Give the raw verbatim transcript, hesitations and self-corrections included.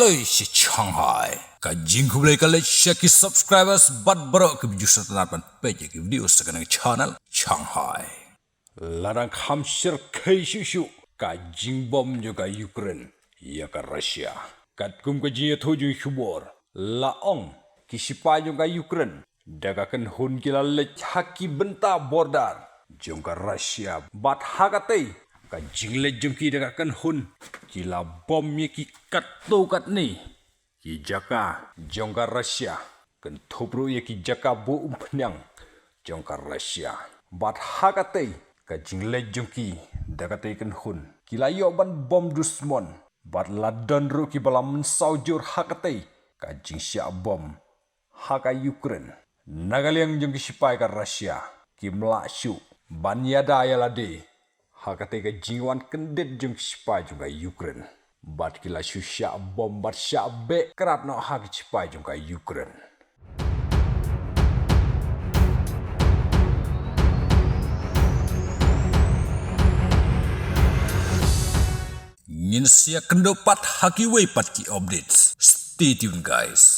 Lei shi Shanghai. Ka jingkhublei ka leit sha ki subscribers bad baroh ki views sha tang ban peit ïa ki video sha kane ka channel Shanghai. La dang kham shyrkhei shuh shuh ka jingbom jong ka Ukraine ïa ka Russia. Katkum ka jingïathuh jong ki khubor la ong ki shipai jong ka Ukraine da ka kynhun ki la leit ha ki bynta border jong ka Russia bad ha katei ka jingleit jong ki da ka kynhun ki la bom ïa ki katto katne ki jaka jong ka Russia, kynthup ruh ïa ki jaka buh umphniang jong ka Russia. Bad ha katei ka jingleit jong ki da katei kynhun ki la ïoh ban bom dusmon bad la don ruh kiba la mynsaw jur ha katei ka jingshah bom ha ka Ukraine. Na ka liang jong ki shipai ka Russia kim lah shuh ban ïada ïa lade ha katei ka jingwan kyndit jong ki shipai jong ka Ukraine. Bad ki la shu shah bom bad shah beh krad noh ha ki shipai jong ka Ukraine. Ngin sa ïakynduh pat ha kiwei pat ki updates. Stay tuned, guys.